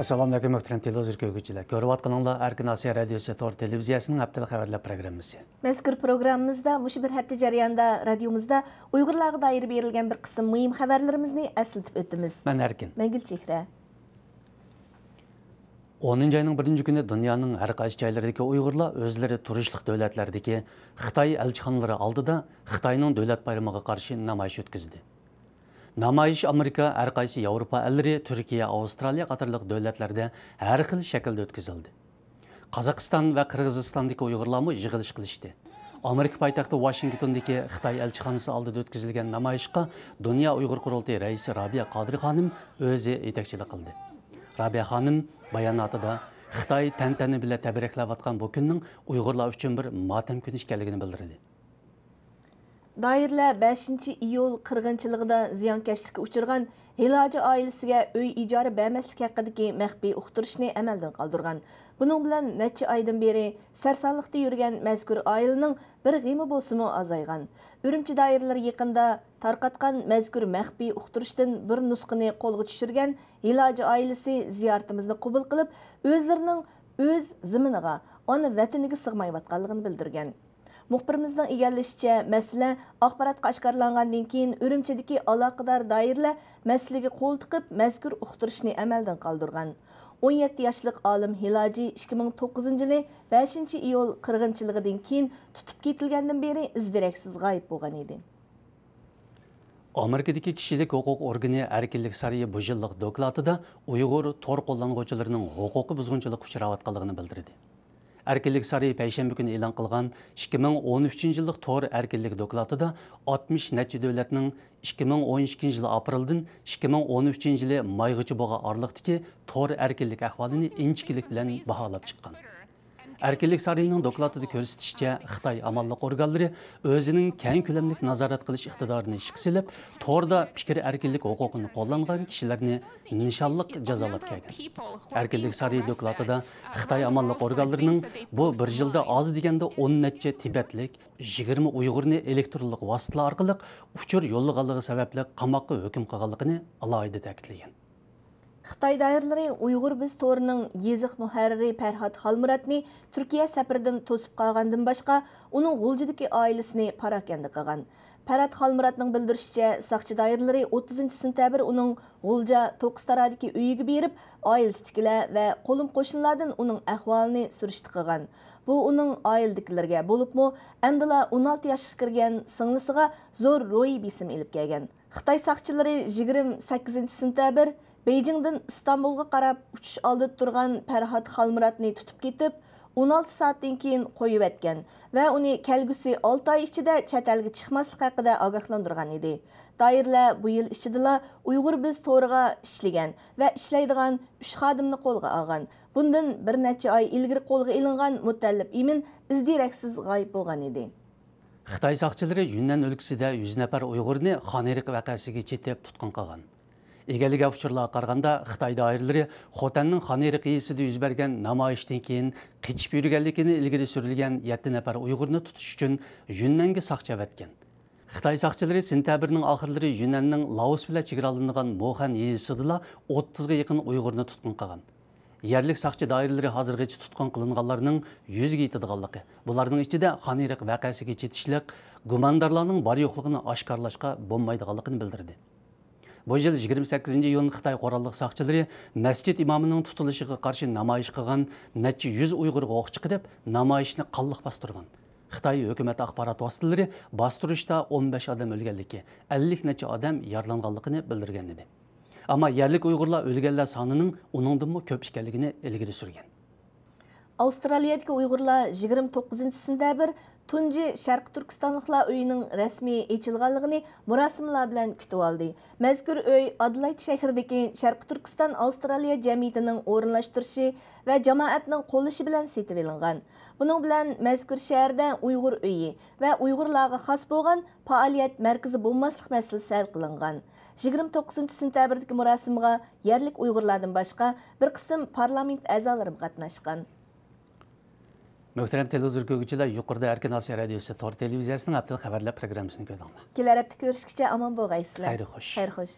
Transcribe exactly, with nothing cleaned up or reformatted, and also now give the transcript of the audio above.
ئەسسالامۇئەلەيكۇم، مۆھتەرەم تېلېۋىزور كۆرگۈچىلەر. كۆرۈۋاتقىنىڭلار ئەركىن ئاسىيا رادىيوسى تور تېلېۋىزىيەسىنىڭ ھەپتىلىك خەۋەرلەر پروگراممىسى. مەزكۇر پروگراممىمىزدا مۇشۇ بىر ھەپتە جەريانىدا رادىيومىزدا ئۇيغۇرلارغا دائىر بېرىلگەن بىر قىسىم مۇھىم خەۋەرلىرىمىزنى ئەسلىتىپ ئۆتىمىز. مەن ئەركىن. مەن گۈلچېھرە. ئونىنچى ئاينىڭ بىرىنچى كۈنى دۇنيانىڭ ھەر قايسى جايلىرىدىكى ئۇيغۇرلار ئۆزلىرى تۇرۇشلۇق دۆلەتلەردىكى خىتاي ئەلچىخانىلىرى ئالدىدا خىتاينىڭ دۆلەت بايرىمىغا قارشى نامايىش ئۆتكۈزدى. نامايىش ئامېرىكا، ھەر قايسى ياۋروپا ئەللىرى، تۈركىيە، ئاۋسترالىيە قاتارلىق دۆلەتلەردە ھەر خىل شەكىلدە ئۆتكۈزۈلدى. قازاقىستان ۋە قىرغىزىستاندىكى ئۇيغۇرلارمۇ يىغىلىش قىلىشتى. ئامېرىكا پايتەختى ۋاشىنگتوندىكى خىتاي ئەلچىخانىسى ئالدىدا ئۆتكۈزۈلگەن نامايىشقا دۇنيا ئۇيغۇر قۇرۇلتىيى رەئىسى رابىيە قادىر خانىم ئۆزى يېتەكچىلىك قىلدى. رابىيە خانىم باياناتىدا خىتاي تەنتەنە بىلەن تەبرىكلەۋاتقان بۇ كۈننىڭ ئۇيغۇرلار ئۈچۈن بىر ماتەم كۈنى ئىكەنلىكىنى بىلدۈردى. دائىرىلەر بەشىنچى ئىيۇل قىرغىنچىلىقىدا زىيانكەشلىككە ئۇچرىغان ھېلاجى ئائىلىسىگە ئۆي ئىجارە بەرمەسلىك ھەققىدىكى مەخپىي ئۇقتۇرۇشنى ئەمەلدىن قالدۇرغان. بۇنىڭ بىلەن نەچچە ئايدىن بېرى سەرسانلىقتا يۈرگەن مەزكۇر ئائىلىنىڭ بىر غېمى بولسىمۇ ئازايغان. ئۈرۈمچى دائىرىلىرى يېقىندا تارقاتقان مەزكۇر مەخپىي ئۇقتۇرۇشتىن بىر نۇسخىنى قولغا چۈشۈرگەن ھېلاجى ئائىلىسى زىيارىتىمىزنى قوبۇل قىلىپ، ئۆزلىرىنىڭ ئۆز زېمىنىغا، ئانا ۋەتىنىگە سىغمايۋاتقانلىقىنى بىلدۈرگەن. مۇخبىرىمىزنىڭ ئىگىلىشىچە، مەسىلە ئاخباراتقا ئاشكارىلانغاندىن كېيىن، ئۈرۈمچىدىكى ئالاقىدار دائىرىلەر مەسىلىگە قول تىقىپ، مەزكۇر ئۇقتۇرۇشنى ئەمەلدىن قالدۇرغان. ئون يەتتە ياشلىق ئالىم ھېلاجى ئىككى مىڭ توققۇزىنچى يىلى بەشىنچى ئىيۇل قىرغىنچىلىقىدىن كېيىن تۇتۇپ كېتىلگەندىن بېرى ئىز دېرەكسىز غايىب بولغان ئىدى. ئامېرىكىدىكى كىشىلىك ھوقۇق ئورگىنى ئەركىنلىك سارىيى بۇ يىللىق دوكلاتىدا ئۇيغۇر تور قوللانغۇچىلىرىنىڭ ھوقۇقى بۇزغۇنچىلىققا ئۇچراۋاتقانلىقىنى بىلدۈردى. ئەركىنلىك سارىيى پەيشەنبە كۈنى ئېلان قىلغان ئىككى مىڭ ئون ئۈچىنچى يىللىق تور ئەركىنلىك دوكلاتىدا ئاتمىش نەچچە دۆلەتنىڭ ئىككى مىڭ ئون ئىككىنچى يىلى ئاپرېلدىن ئىككى مىڭ ئون ئۈچىنچى يىلى مايغىچە بولغان ئارىلىقتىكى تور ئەركىنلىك ئەھۋالىنى ئىنچىكىلىك بىلەن باھالاپ چىققان. ئەركىنلىك سارىيىنىڭ دوكلاتىدا كۆرسىتىشىچە، خىتاي ئامانلىق ئورگانلىرى ئۆزىنىڭ كەڭ كۆلەملىك نازارەت قىلىش ئىقتىدارىنى ئىشقا سېلىپ، توردا پىكىر ئەركىنلىك ھوقۇقىنى قوللانغان كىشىلەرنى نىشانلىق جازالاپ كەلگەن. ئەركىنلىك سارىيى دوكلاتىدا خىتاي ئامانلىق ئورگانلىرىنىڭ بۇ بىر يىلدا ئاز دېگەندە ئون نەچچە تىبەتلىك، يىگىرمە ئۇيغۇرنى ئېلېكترونلۇق ۋاسىتىلەر ئارقىلىق ئۇچۇر يوللىغانلىقى سەۋەبلىك قاماققا ھۆكۈم قىلغانلىقىنى ئالاھىدە تەكىتلىگەن. خىتاي دائىرىلىرى ئۇيغۇر بىز تورىنىڭ يېزىق مۇھەررىرى پەرھات خالمۇراتنى تۈركىيە سەپىرىدىن توسۇپ قالغاندىن باشقا، ئۇنىڭ غۇلجىدىكى ئائىلىسىنى پاراكەندە قىلغان. پەرھات خالمۇراتنىڭ بىلدۈرۈشىچە، ساقچى دائىرىلىرى ئوتتۇزىنچى سېنتەبىر ئۇنىڭ غۇلجا توكۇستارادىكى ئۆيىگە بېرىپ، ئائىلىسىدىكىلەر ۋە قولۇم-قوشنىلاردىن ئۇنىڭ ئەھۋالىنى سۈرۈشتە قىلغان. بۇ ئۇنىڭ ئائىلىدىكىلەرگە، بولۇپمۇ ئەمدىلا ئون ئالتە ياشقا كىرگەن سىڭلىسىغا زور روھىي بېسىم ئېلىپ كەلگەن. خىتاي ساقچىلىرى يىگىرمە سەككىزىنچى سېنتەبىر بېيجىڭدىن ئىستانبۇلغا قاراپ ئۇچۇش ئالدىدا تۇرغان پەرھات خالمۇراتنى تۇتۇپ كېتىپ، ئون ئالتە سائەتتىن كېيىن قويۇۋەتكەن ۋە ئۇنى كەلگۈسى ئالتە ئاي ئىچىدە چەت ئەلگە چىقماسلىق ھەققىدە ئاگاھلاندۇرغان ئىدى. دائىرىلەر بۇ يىل ئىچىدىلا ئۇيغۇر بىز تورىغا ئىشلىگەن ۋە ئىشلەيدىغان ئۈچ خادىمنى قولغا ئالغان. بۇندىن بىر نەچچە ئاي ئىلگىرى قولغا ئېلىنغان مۇتەللىپ ئىمىن ئىز دېرەكسىز غايىب بولغان ئىدى. خىتاي ساقچىلىرى يۈننەن ئۆلكىسىدە يۈز نەپەر ئۇيغۇرنى خانىرىق ۋەقەسىگە چېتىپ تۇتقۇن قىلغان. ئىگىلىگەن ئۇچۇرلارغا قارىغاندا، خىتاي دائىرىلىرى خوتەننىڭ خانىرىق يېزىسىدا يۈز بەرگەن نامايىشتىن كېيىن قېچىپ يۈرگەنلىكىنى ئىلگىرى سۈرۈلگەن يەتتە نەپەر ئۇيغۇرنى تۇتۇش ئۈچۈن يۈننەنگە ساقچى ئەۋەتكەن. خىتاي ساقچىلىرى سېنتەبىرنىڭ ئاخىرلىرى يۈننەننىڭ لائوس بىلەن چېگرالىنىدىغان موخەن يېزىسىدىلا ئوتتۇزغا يېقىن ئۇيغۇرنى تۇتقۇن قىلغان. يەرلىك ساقچى دائىرىلىرى ھازىرغىچە تۇتقۇن قىلىنغانلارنىڭ يۈزگە يېتىدىغانلىقى، بۇلارنىڭ ئىچىدە خانىرىق ۋەقەسىگە چېتىشلىق گۇماندارلارنىڭ بار-يوقلۇقىنى ئاشكارىلاشقا بولمايدىغانلىقىنى بىلدۈردى. بۇ يىل يىگىرمە سەككىزىنچى ئىيۇن خىتاي قوراللىق ساقچىلىرى مەسچىت ئىمامىنىڭ تۇتۇلۇشىغا قارشى نامايىش قىلغان نەچچە يۈز ئۇيغۇرغا ئوق چىقىرىپ، نامايىشنى قانلىق باستۇرغان. خىتاي ھۆكۈمەت ئاخبارات ۋاسىتىلىرى باستۇرۇشتا ئون بەش ئادەم ئۆلگەنلىكى، ئەللىك نەچچە ئادەم يارىلانغانلىقىنى بىلدۈرگەن ئىدى. ئەمما يەرلىك ئۇيغۇرلار ئۆلگەنلەر سانىنىڭ ئۇنىڭدىنمۇ كۆپ ئىكەنلىكىنى ئىلگىرى سۈرگەن. ئاۋسترالىيەدىكى ئۇيغۇرلار يىگىرمە توققۇزىنچى سېنتەبىر تۇنجى شەرقىي تۈركىستانلىقلار ئۆيىنىڭ رەسمىي ئېچىلغانلىقىنى مۇراسىملار بىلەن كۈتۈۋالدى. مەزكۇر ئۆي ئادېلايد شەھىرىدىكى شەرقىي تۈركىستان ئاۋسترالىيە جەمئىيىتىنىڭ ئورۇنلاشتۇرۇشى ۋە جامائەتنىڭ قوللىشى بىلەن سېتىۋېلىنغان. بۇنىڭ بىلەن مەزكۇر شەھەردە ئۇيغۇر ئۆيى ۋە ئۇيغۇرلارغا خاس بولغان پائالىيەت مەركىزى بولماسلىق مەسىلىسى ھەل قىلىنغان. يىگىرمە توققۇزىنچى سېنتەبىردىكى مۇراسىمغا يەرلىك ئۇيغۇرلاردىن باشقا بىر قىسىم پارلامېنت ئەزالىرىمۇ قاتناشقان. مۆھتەرەم تېلېۋىزور كۆرگۈچىلەر، يۇقىرىدا ئەركىن ئاسىيا رادىيوسى تور تېلېۋىزىيەسىنىڭ ھەپتىلىك خەۋەرلەر پروگراممىسىنى كۆردۈڭلار. كېلەر ھەپتە كۆرۈشكىچە ئامان بولغايسىلەر. خەير خوش. خەير خوش.